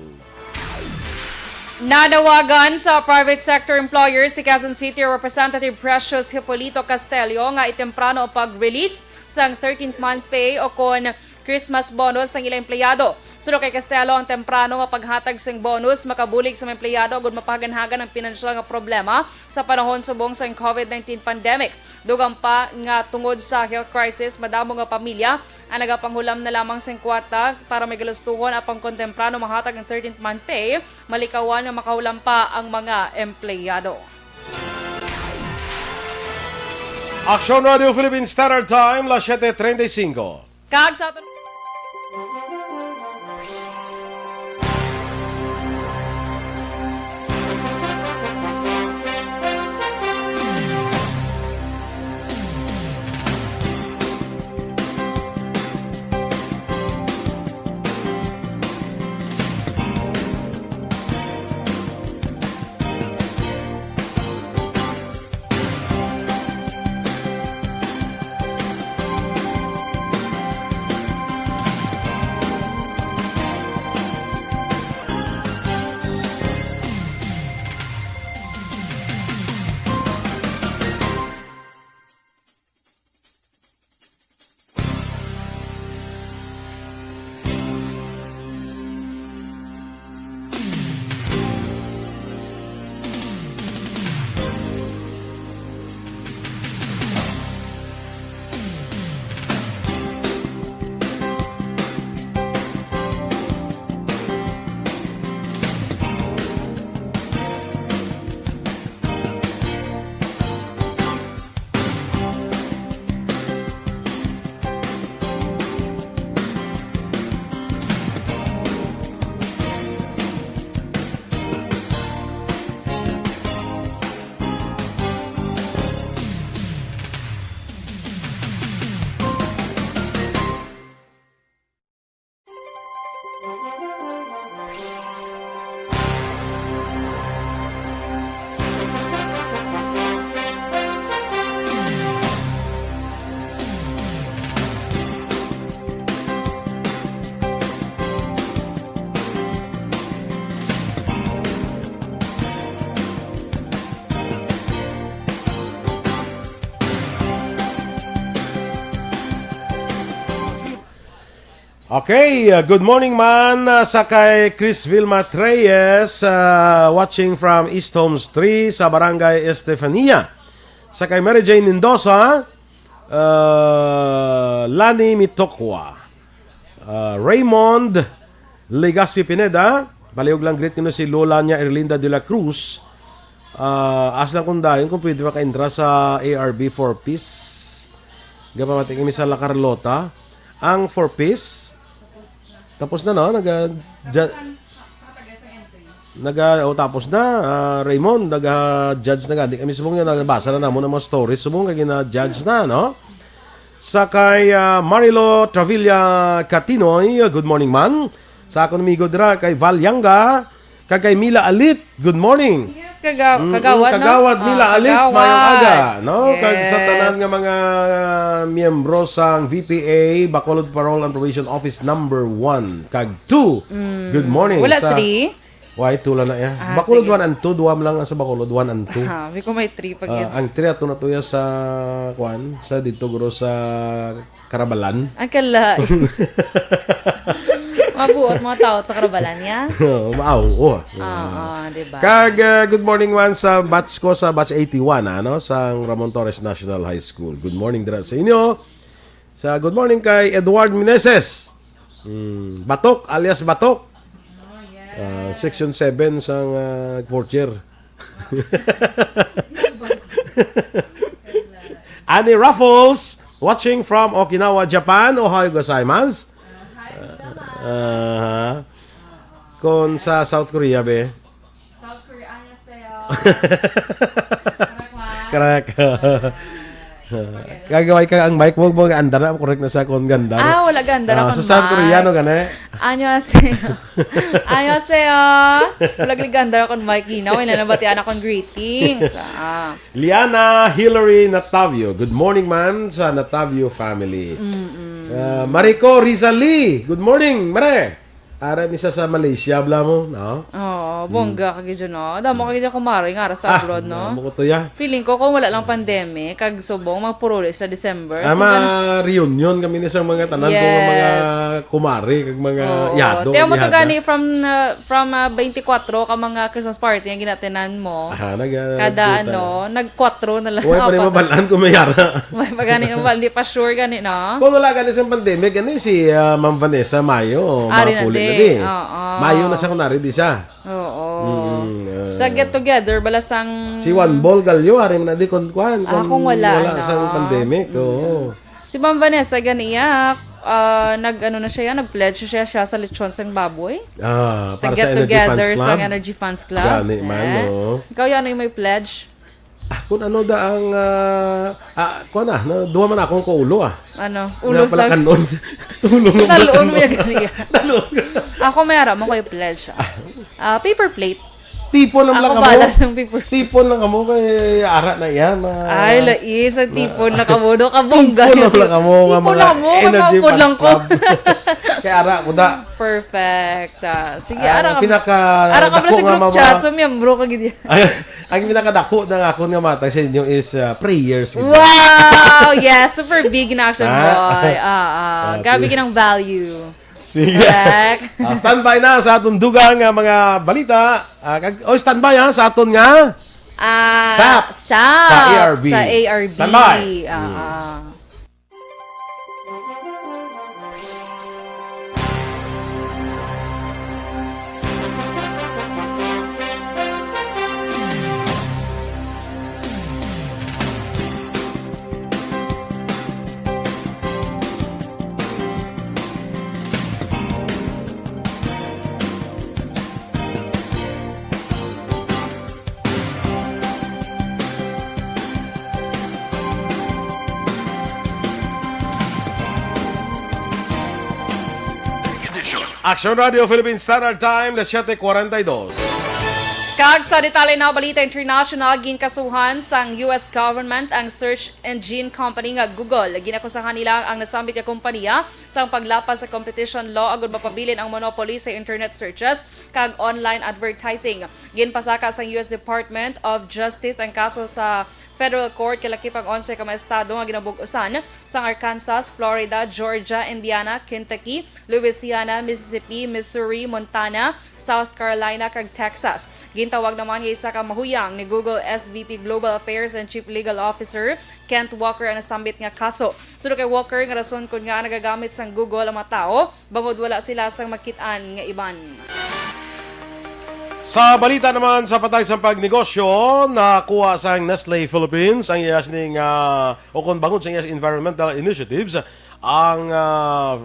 Nanawagan sa private sector employers si Quezon City Representative Precious Hipolito Castelio nga itemprano ang pag-release sang thirteenth month pay o kon Christmas bonus sang ila empleyado. Suno kay Castelio, ang temprano nga paghatag sang bonus makabulig sa mga empleyado agud mapahaganhagan ang pinansyal nga problema sa panahon subong sang COVID nineteen pandemic. Dugang pa nga tungod sa health crisis, madamo nga pamilya ang nagapanghulam na lamang sing kwarta para may galustuhon, apang kon temprano mahatag ang thirteenth month pay, malikawan nga makahulam pa ang mga empleyado. Aksyon Radio Philippine Standard Time, las siete treinta y cinco. Kag sa aton Okay, uh, good morning man, uh, sa kay Chris Vilma Treyes, uh, watching from East Homes three sa Barangay Estefania. Sa kay Mary Jane Mendoza, uh, Lani Mitokwa, uh, Raymond Legaspi Pineda, palihog lang greet nino si Lola niya Erlinda de la Cruz. Uh, as lang kung dayon kung pwede maka-intra sa A R B Four Ps. Gapamati kami sa La Carlota. Ang Four Ps, tapos na, no? Naga, ja, naga, oh, tapos na, ah, Raymond, naga-judge na gani kami subong yan. Nabasa na namon ang mga stories subong kay gina-judge na, no? Sa kay, ah, Marilo Travilla Catinoy, good morning man. Sa akon amigo dira kay Valyanga, kag kay Mila Alit, good morning. Yes, kaga- Mm, kagawad, no? Kagawad Mila Ah, Alit, kagawad. Mayong aga, no? Kag sa tanan nga Yes. mga miyembro sang V P A, Bacolod Parole and Probation Office number one kag two. Mm. Good morning. Wala sa three? Why, two lang na iya. Ah, Bacolod sige. One and two, duwa man lang ang sa Bacolod one and two. Ah, sabi ko may three pa Ah, gid. Ang three ato na to ya sa, kwan, sa dito, guro, sa Karabalan. Ang kalain. Mabuot mga tao sa Karabalan niya? Maaw, oh. Oo, di ba? Kag, uh, good morning man sa batch ko sa batch eighty-one, ano, sa Ramon Torres National High School. Good morning dira sa inyo. Sa good morning kay Edward Meneses. Hmm, Batok, alias Batok. Ah, section seven sang, ah, fourth year. Annie Raffles, watching from Okinawa, Japan. Ohayo gozaimasu. Aha. Kon sa South Korea, be. South Korea, annyeonghaseyo. Correct. Kagaway ka ang mic mo, mo andar na, correct na sa kon ganda, no? Ah, wala ganda na Ah, kon sa South mic. Koreano, gani? Annyeonghaseyo. Annyeonghaseyo. Wala ganda na kon mic, ginawa na nabatian akong greetings. Ah. Liana Hillary Natavio. Good morning, man, sa Natavio family. Mm-mm. Ah, Mariko Rizali. Good morning, Mare. Ara ni sa, sa Malaysia, bla mo, no? Oo, bongga ka gid, no? Damo ka gid kumare nga ara sa Ah, abroad, no? Damo ko to, ya. Feeling ko kung wala lang pandemic, kag subong magpuruli sa December. Ah, so, ma-reunion kami ni sa mga tanan ko nga mga Yes. Kumare, kag mga Oo. yado, Tiyan mo to yada. Gani from, uh, from, uh, twenty-four ka mga Christmas party nga ginatenan mo. Aha, nag-, uh, Kada duta. Ano, nag-kwatro na lang. Huwag pa rin Apat. Mabalaan kung may ara. May pa gani, hindi pa sure gani, no? Kung wala gani sa pandemic, gani si, ah, Ma'am Vanessa Mayo, Ari na mapuli na di. Di. Oo. Mayo na sa kunari, di sa? Oo. Mm, ah. Sa get together, bala sang Si Juan Bol Gallo, ari man na di kon kuan, Ah, kon kung wala, wala no? sang pandemic, Mm. oo. Si Ma'am Vanessa, ganiya, ah, nag-ano na siya, nag-pledge siya, siya sa lechon sang baboy. Ah, Sa para sa get Energy together Fans Club? Sang Energy Fans Club. Gani man, Eh. no? Ikaw, yan, ano yung may pledge? Ah, kung ano da ang, ah, ah, kuwan na, na, duha man akong kaulo, ah. Ano? Nga Ulo pala sa kanon. Ulo ng Naloon mo kanon. Yan, ganiya. Naloon. Ako, may ara mo ko yung pledge, ah. Ah, paper plate. Tipon lang Ako lang kamo. Balas ng paper. Tipon lang kamo kay ara na yan, ah. Ay, lain. Sa tipon na kamo, no? Kabongga. Tipon lang lang kamo, nga Tipon mga lang mo, Energy maupod Fans lang ko. Club. Kay ara ko da. Perfect. Ah, sige, Ah, ara ang ka, pinaka ara ka pala dako sa nga group mga chat, so miyembro ka gid. Ay, ang pinakadako na nga akon nga matag sa inyo is, ah, prayers. Wow! Yes, super big na action Ah. boy. Ah, ah. Ah, Grabe sige. Ginang value. Sige. Correct. Ah, standby na sa atong dugang nga mga balita. Ah, kag, oh, standby, ha, sa aton nga Ah, SAP. SAP, Sa A R B. Sa A R B. Standby. Ah, Mm. ah. Action Radio Philippine Standard Time, las siete cuarenta y dos. Kag sa detalye na balita international, ginkasuhan sang U S government ang search engine company nga Google. Ginakusahan nila ang nasambit nga kompanya sang paglapas sa competition law agud mapabilin ang monopoly sa internet searches kag online advertising. Ginpasaka sang U S Department of Justice ang kaso sa Federal Court kalakip ang onse ka mga estado nga ginabug-usan sang Arkansas, Florida, Georgia, Indiana, Kentucky, Louisiana, Mississippi, Missouri, Montana, South Carolina, kag Texas. Gintawag naman nga isa ka mahuyang ni Google S V P Global Affairs and Chief Legal Officer Kent Walker ang nasambit nga kaso. Suno kay Walker, nga rason kon ngaa nagagamit sang Google ang mga tawo bangod wala sila sang makit-an nga iban. Sa balita naman sa patay sa pagnegosyo, nakuha sang Nestle Philippines ang iya sining, ah, o kon bangod sa iya environmental initiatives, ang, ah,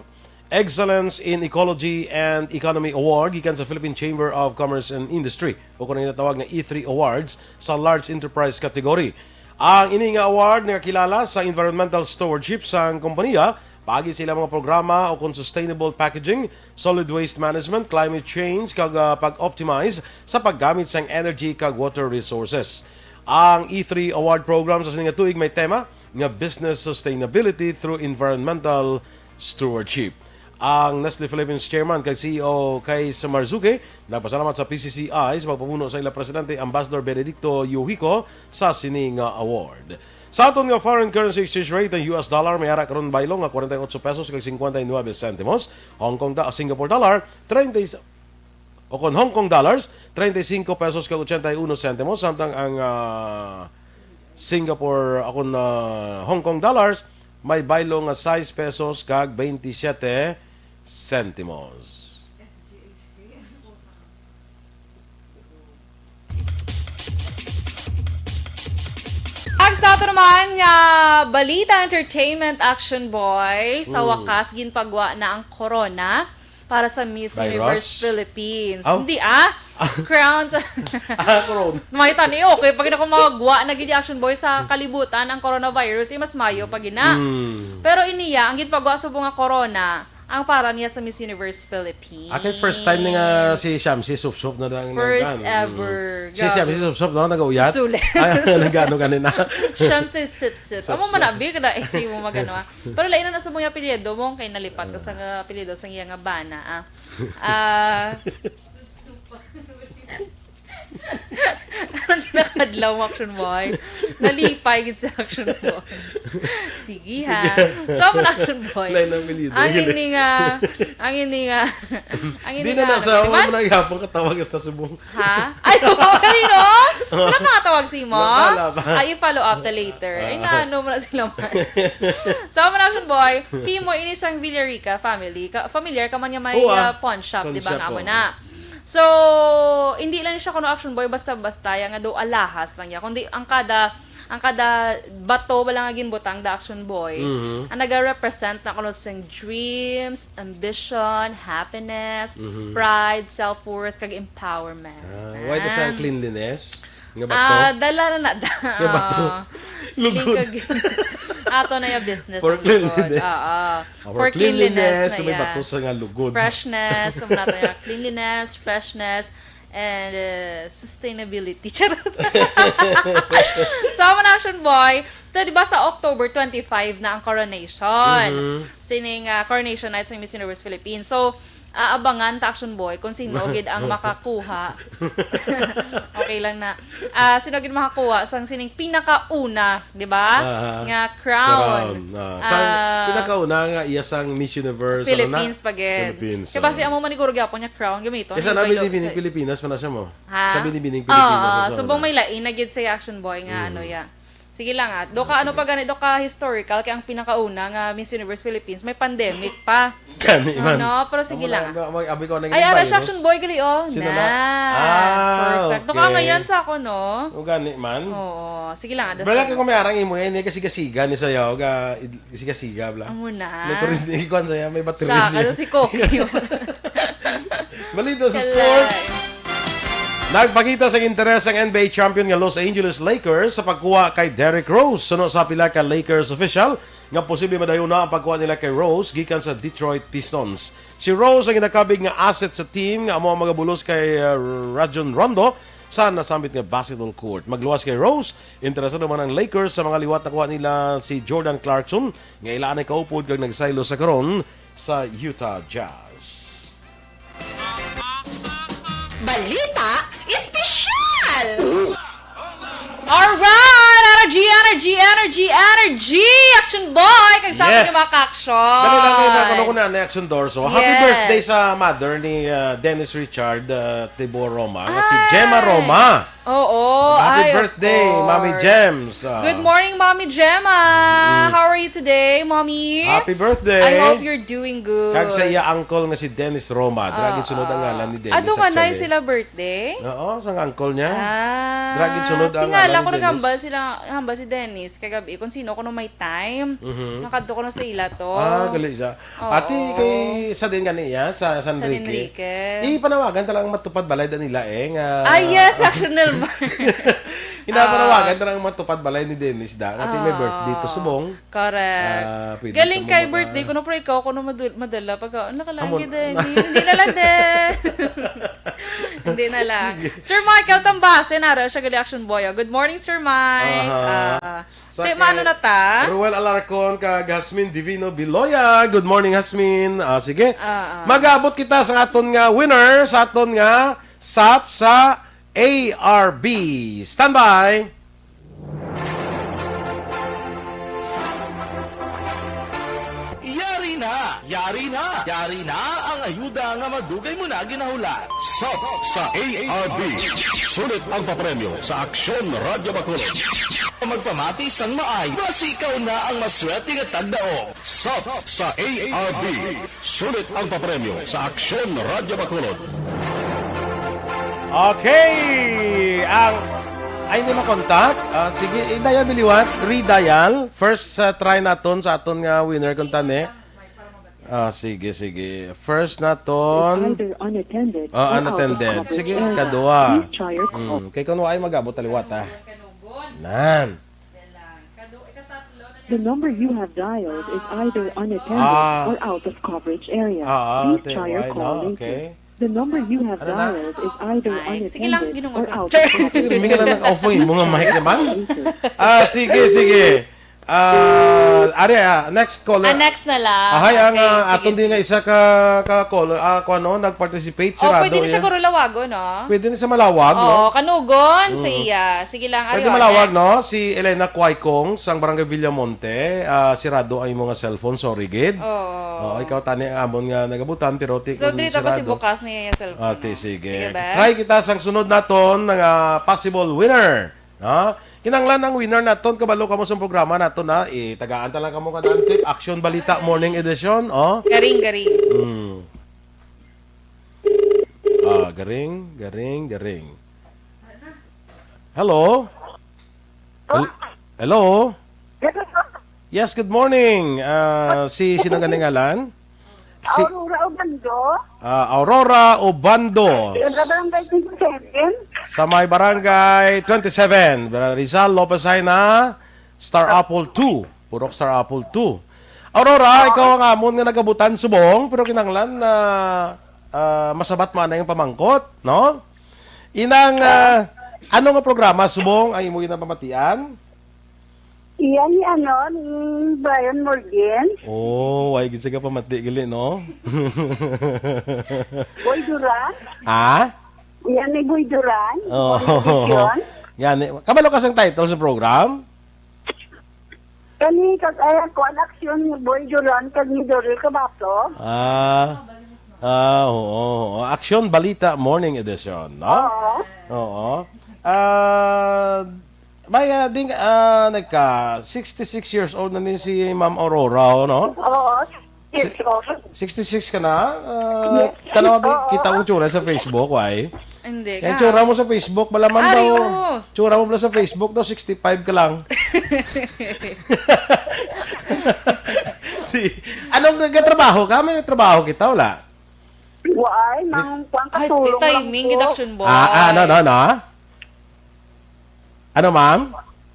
Excellence in Ecology and Economy Award gikan sa Philippine Chamber of Commerce and Industry, o kon ang ginatawag nga E three Awards sa Large Enterprise category. Ang ini nga award nagakilala sa environmental stewardship sang kompanya paagi sa ilang mga programa o kon sustainable packaging, solid waste management, climate change, kag, ah, pag-optimize sa paggamit sang energy kag water resources. Ang E three Award Program sa sini nga tuig may tema nga Business Sustainability Through Environmental Stewardship. Ang Nestle Philippines Chairman kag C E O Kay Samarzuke nagpasalamat sa P C C I sa pagpamuno sa ila Presidente Ambassador Benedicto Yohico sa sini nga award. Sa aton nga foreign currency exchange rate, ang U S dollar may ara karon baylo nga forty-eight pesos kag fifty-nine centimos, Hong Kong da-, Singapore dollar, thirty, o kon Hong Kong dollars, thirty-five pesos kag eighty-one centimos, samtang ang, ah, Singapore, o kon, ah, Hong Kong dollars, may baylo nga sais pesos kag twenty-seven centimos. Ang sa ato naman nga balita, entertainment, Action Boy, sa Mm. wakas, ginpagwa na ang corona para sa Miss Virus? Universe Philippines. Aw. Hindi, ah. Crown. Ah, corona. May tani, okay. Pag ako magwa na gid, Action Boy, sa kalibutan ang coronavirus, eh, mas mayo pa gina. Mm. Pero iniya, ang ginpagwa subong nga corona, ang para niya sa Miss Universe Philippines. Akin first time ni nga si Shamsi Supsup na lang First nagdaan. ever. Si Grabe. Shamsi Supsup, no? Nag-uyat? Supsule. Ay, nag-ano ganina? Shamsi Sipsip. Amo Supsup. man abi kada ex mo magano, ah. Pero lain na sa mga apelyido mo, kay nalipat ko sa nga apelyido sa iya nga bana, ah. Ah, Nakadlaw mo, Action Boy. Nalipay gid sa Action Boy. Sige, ha. Sige. So, mo na, Action Boy. Lain ang apelyido. Ang ini nga, ang ini nga, ang ini Di nga, na nasa, ano, wala man? mo na ihapon katawag hasta subong. Ha? Ay, oo, kanino? Wala pa katawag si mo? Wala pa, wala pa. Ay, i-follow up the later. Ay, Ah. naano mo na sila, man. So, mo na, Action Boy, himo ini sang Villarica family. Ka, familiar ka man nga may, Oo, ah, ah, pawn shop, pawn di ba, shop, nga amo oo. na. So, hindi lang siya kuno, Action Boy, basta-basta, ya nga daw alahas lang niya. Kundi ang kada, ang kada bato wala nga ginbutang da, Action Boy, Mhm. ang naga-represent na kuno sing dreams, ambition, happiness, Mhm. pride, self-worth, kag empowerment. Ah, why does Ah. ang cleanliness? Nga bato? Ah, dala na na. Nga bato? Ah, Lugod. siling kag-, ato na yung business For ang lugod. cleanliness. Oo. Ah, For for cleanliness, cleanliness, so na may yan. bato sa nga lugod. Freshness, so nato yung cleanliness, freshness, and, uh, sustainability. Charot. So, amo na, Action Boy. So, di ba sa October twenty-five na ang coronation? Mhm. Sining, ah, coronation night sa Miss Universe Philippines. So, aabangan ta, Action Boy, kung sino gid ang makakuha. Okay lang na. Ah, sino gid makakuha sang sining pinakauna, di ba? Ah, Nga crown. crown. Ah, sang Ah, pinakauna nga iya sang Miss Universe, ano na? Philippines pa gid. Philippines, Kaya basi ah. amo man ni Guro gyapon nga crown gamiton. Kaya sa Yung nabi baylo ni Bini-, sa Pilipinas, pa na siya mo? Ha? Sa Bini-, Bining Oo, Pilipinas, sa so, bang na? may lain na gid sa Action Boy nga Mm. ano, ya. Sige lang, ah. Do ka, ano pa gani, do ka historical, kay ang pinakauna nga Miss Universe Philippines, may pandemic pa. Gani man. Ano, pero sige Amo lang, na, ah. mag-, abi ko na Ay, gani ara ba, siya, no? Action Boy, gali, oh. Sino Na. na? Ah, Perfect. Do ka okay. ngayon sa ako, no? O, gani man. Oo. Sige lang, ah, Bala dasal. ka kung may arang imo, eh, ni kasiga-siga ni sayaw, ga, id-, siga-siga, bla. Amo na. May kuryente, ikuan saya, may battery Siya, siya. kaso si Coco yun. Balita sa Kalay. sports. Nagpakita sa interes ang N B A champion nga Los Angeles Lakers sa pagkuha kay Derrick Rose. Suno sa pila ka Lakers official nga posible madayon na ang pagkuha nila kay Rose gikan sa Detroit Pistons. Si Rose ang ginakabig nga asset sa team nga amo ang magabulos kay, uh, Rajon Rondo sa nasambit nga basketball court. Magluwas kay Rose, interesado man ang Lakers sa mga liwat nakuha nila si Jordan Clarkson nga ila anay kaupod kag nagsaylo sa karon sa Utah Jazz. Balita Espesyal! Alright! Energy, energy, energy, energy! Action boy! Kag sa aton Yes. Mga ka-action. Dali lang kayo na, kuno ko na ang action, Dorso. Happy Yes. Birthday sa mother ni, ah, Dennis Richard, ah, Tibor Roma, nga si Ay. Gemma Roma. Oo. Happy Ay, of birthday, Mommy course. Gems. Ah. Good morning, Mommy Gemma. Mm. How are you today, Mommy? Happy birthday. I hope you're doing good. Kag sa iya uncle nga si Dennis Roma. Dira gid sunod ang Ah. ngalan ni Dennis, Ato nga na actually. Sila birthday? Oo, sang uncle niya. Ah, Dira gid sunod ang tingala ngalan ko ni Dennis. Naghambal sila, hambal si Dennis kagabi kung sino kuno may time. Mhm. Makadto kuno sa ila to. Ah, gali siya. Oo. Ati kay sa din gani iya, sa San Sa Enrique. Enrique. Ipanawagan ta lang matupad balay da nila eh, nga Ah, yes, action, Nelmar. Inapanawagan Ah. ta lang matupad balay ni Dennis da. Nga ti may Ah. birthday to subong. Correct. Ah, pwede Galing ka kay mo birthday maka- ko, no, pero ikaw, kuno madul-, madala pag, ah, ang lakalang Amon. Gid, eh. Hindi, hindi na lang din. Hindi na lang. Sir Michael Tambase, nara siya gali action boy. Oh. Good morning, Sir Mike. Aha. Ah, Sa di, kay maano na ta? Ruel Alarcon kag Hasmin Divino Biloya. Good morning, Hasmin. Ah, sige. Ah, ah. Mag-abot kita sa aton nga winner, sa aton nga sap sa A R B. Standby! Yari na! Yari na! Yari na ang ayuda nga madugay mo na ginahulat. Sap sa A R B. Sulit ang papremyo sa Aksyon Radyo Bacolod. Magpamati sang maay, basi ikaw na ang maswerte nga tagdaog. Sap sa A R B. Sulit ang papremyo sa Aksyon Radyo Bacolod. Okay! Ang, ay, hindi makontak. Ah, sige, i-dial biliwat. Redial. First, ah, try naton sa aton nga winner kung tani. Ah, sige, sige. First naton. Either unattended Ah, or out of unattended. coverage Sige, area. Kadua. Please try your call. Hmm, kay kuno ay mag-abot taliwat, ah. Nan. The number you have dialed is either unattended Ah. or out of coverage area. Ah, ah, Please te-, try your why, call no? Later. Okay. The number you have Ano na? Dialed is either Ay, sige lang, unattended ginungo or ko. Out of coverage Hindi ka lang area. Naka-off mo nga mic naman. Later. Ah, sige, sige. Ah, ari, ah, next caller. Ah, next na lang. Ahay, ang, Okay, ah, sige, aton din sige. Nga isa ka, ka caller, ah, kung ano, nag-participate, si Oh, Rado, pwede na siya eh. Guro lawagon, no? Pwede na siya malawag, no? Oo, kanugon sa Mm. Iya. Sige lang, Pwede Arion, malawag, next. No? Si Elena Quaicong, sang Barangay Villamonte, ah, sirado ang imo nga cellphone, sorry gid. Oo. Oo, ikaw tani ang amon nga nagabutan, pero ti-, So, kung diri ta pa si sirado. Bukas niya yung cellphone, Ah, ti, no? Sige. Sige, be. Try kita sang sunod naton nga possible winner. Ha? Kinahanglan ang winner naton, kabalo kamo sa programa naton, ha? Itagaan ta lang kamo kanang tip, Action Balita Morning Edition, oh. Garing, garing. Mm. Ah, garing, garing, garing. Hello? Hel-, hello? Yes, good morning. Ah, si, sino gani ngalan? Si Aurora Obando. Ah, Aurora Obando. Sa Barangay twenty-seven. Sa may Barangay twenty-seven, Rizal, Lopez Jaena, Star Apple two. Purok Star Apple two. Aurora, Oo. Ikaw ang amon nga nagabutan subong, pero kinahanglan na, ah, masabat mo anay ang pamangkot, no? Inang, Oo. Ah, ano nga programa subong ang imo ginapamatian? Iya ni ano, ni Brian Morgan. Oh, why gid siya ka pamati gali, no? Boy Duran. Ha? Iya ni Boy Duran. Oh. Boy Duran. Yan, eh. Kabalo ka sang title sa program? Kani, kag, ay, ako, ang aksyon ni Boy Duran, kag ni Dorel Cabato. Ah, ah, oo, oo. Aksyon Balita Morning Edition, no? Oo. Oo. Ah, may, ah, ding, ah, nagka sixty-six years old na ni si Ma'am Aurora, oh, no? Oo, Si-, yes, oo. Sixty-six ka na? Ah, Yes. Tanaw, abi, Oo. Kita ang tsura sa Facebook, why? Hindi Kaya ka. Tsura mo sa Facebook, malaman Ari, daw. Oo. Tsura mo pala sa Facebook daw, sixty-five ka lang. Si, anong nagkatrabaho ka? May trabaho kita, wala? Why? Mang, kuwan, Ay, katulong lang timing, po. Gid action boy. Ah, ah, ano, ano, ano? Ano, ma'am?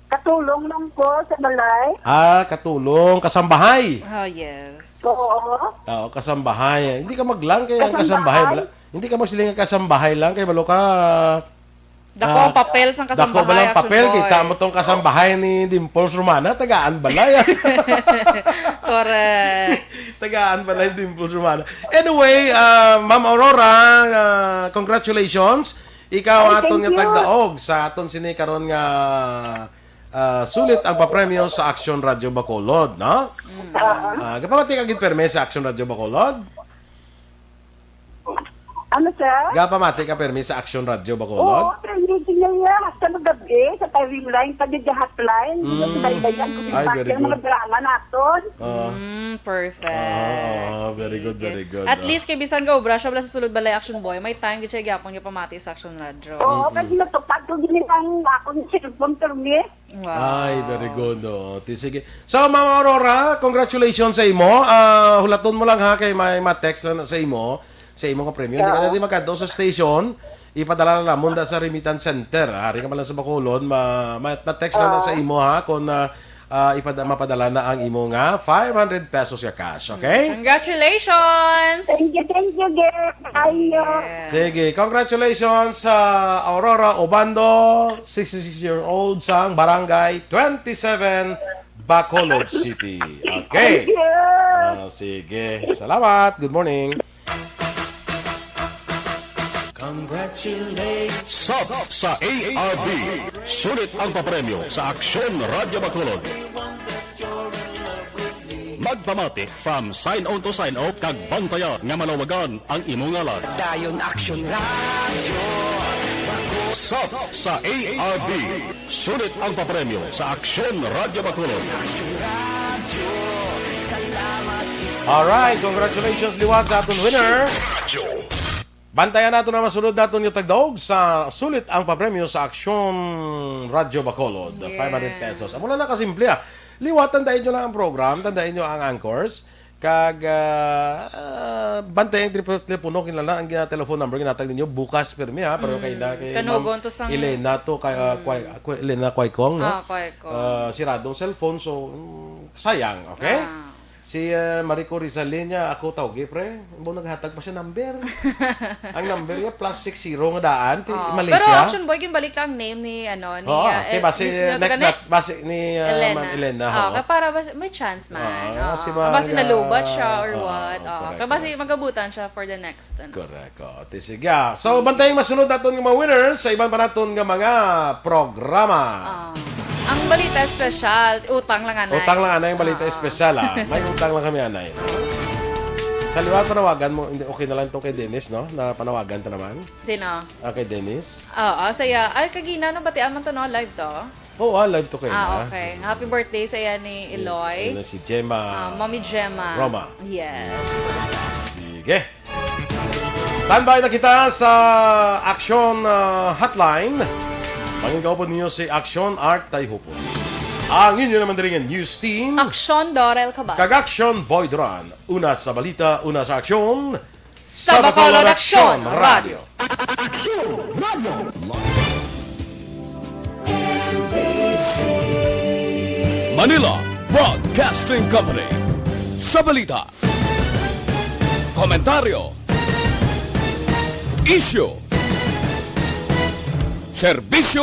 Katulong lang po sa balay. Ah, katulong. Kasambahay. Ah, yes. Oo. Oo, kasambahay. Hindi ka maglang kay ang kasambahay. Kasambahay. Bala-, hindi ka magsiling ang kasambahay lang kay balo ka, Dako ah, ang papel sang dako kasambahay, bala ang action papel. Boy. Kita mo tong kasambahay ni Dimples Romana, tagaan balay. Correct. Tagaan balay ni Dimples Romana. Anyway, ah, Ma'am Aurora, ah, congratulations. Ikaw Ay, aton thank nga you. Tagdaog sa aton sini karon nga, ah, sulit ang papremyo sa Aksyon Radyo Bacolod, no? Ah, gapamati ka gid permi sa Aksyon Radyo Bacolod? Ano, sir? Gapamati ka permi sa Aksyon Radyo Bacolod? Oo, sir, hindi niya yan. Hasta magabi, sa timeline, pag nag-hotline, Mm. nagsubaybayan ko Ay, yung very mga good. drama naton. Ah. Mm, perfect. Ah, very good, Sige. very good, At ah. least, kay bisan ka obra siya, wala sa sulod balay, Action Boy, may time gid siya gyapon nga pamati sa Action Radyo. Oo, Mm-mm. kasi natupad ko din ang akong cellphone permit. Wow. Ay, very good, oh. Ti, sige. So, Mama Aurora, congratulations sa imo. Ah, hulaton mo lang, ha, kay may ma-text lang na sa imo, sa imo nga premyo. Hindi ka Oo. na din magkadto sa station. Ipadala na lang munda sa remittance center. Ari ka man lang sa Bacolod, ma, ma, ma-text lang na sa Oo. imo, ha, kung, ah, ah, ipada, mapadala na ang imo nga five hundred pesos nga cash, okay? Congratulations! Thank you, thank you, Gert. Ayo. Yes. Sige, congratulations sa Aurora Obando, sixty-six year old sang Barangay twenty-seven, Bacolod City. Okay. Thank you. Ah, sige. Salamat. Good morning. Congratulations. Sap sa A R B. Sulit ang papremyo sa Aksyon Radyo Bacolod. Magpamati from sign on to sign off kag bantaya nga malawagan ang imo ngalan. Dayon Action Radyo. Sap sa A R B. Sulit ang papremyo sa Aksyon Radyo Bacolod. Alright, congratulations liwat sa aton winner. Bantayan nato na masunod naton nga tagdaog sa sulit ang papremyo sa Aksyon Radyo Bacolod, Yes. five hundred pesos. Amo na lang kasimple, ah. Liwat, tandaan nyo lang ang program, tandaan nyo ang anchors. Kag, ah, ah, bantay ang telep-, telepono, kinala ang, ah, telephone number, ginatag ninyo bukas, pirmi, ha? Pero Mm. kay na, kay Kanugon Ma'am to sang Elena to, kay, ah, Mm. Kwai-, Kwai-, Elena Kwaikong, no? Ah, Kwaikong. Ah, sirado ang cellphone, so, mm, sayang, okay? Ah. Si, ah, Marico Rizalina, ako tawgi, pre. Mo naghatag pa siya number. Ang number niya, plus six zero nga daan, ti-, Oo. Malaysia. Pero Action Boy, ginbalik ta ang name ni, ano, ni, Oo, ah, kay El-, basi ni Sir next Tane? nat-, basi ni, ah, Elena. Ma'am Elena, Oo, oo. kay para basi may chance man. Oo, Oo. si Basi Ma'am, nalubat siya or oo, what. Oo, correct, kay basi correct. magabutan siya for the next, ano. Correct. Oo, ti sige. Ah, so, bantay ang masunod naton nga mga winners sa iban pa naton nga mga programa. Ah. Ang balita espesyal, utang lang, anay. Utang lang, anay, ang balita Oo. espesyal, ah. May utang lang kami, anay. Sa liwat, panawagan mo, hindi, okay na lang to kay Dennis, no? Na panawagan ta naman. Sino? Ah, kay Dennis. Oo, saya. Ay, kagina, no, batian man to, no? Live to? Oo, ah, live to kay Ah, na. okay. Happy birthday sa iya ni Si, Eloy. ano, si Gemma Ah, Mommy Gemma. Roma. Yes. Sige. Standby na kita sa Action, ah, Hotline. Mangin kaupod ninyo si Action Art Tayhupon. Ang inyo naman diri nga news team. Action Dorel Cabal. Kag Action Boy Duran. Una sa balita, una sa aksyon. Sa Bacolod Aksyon Radio. Manila Broadcasting Company. Sa balita, komentaryo, isyu, serbisyo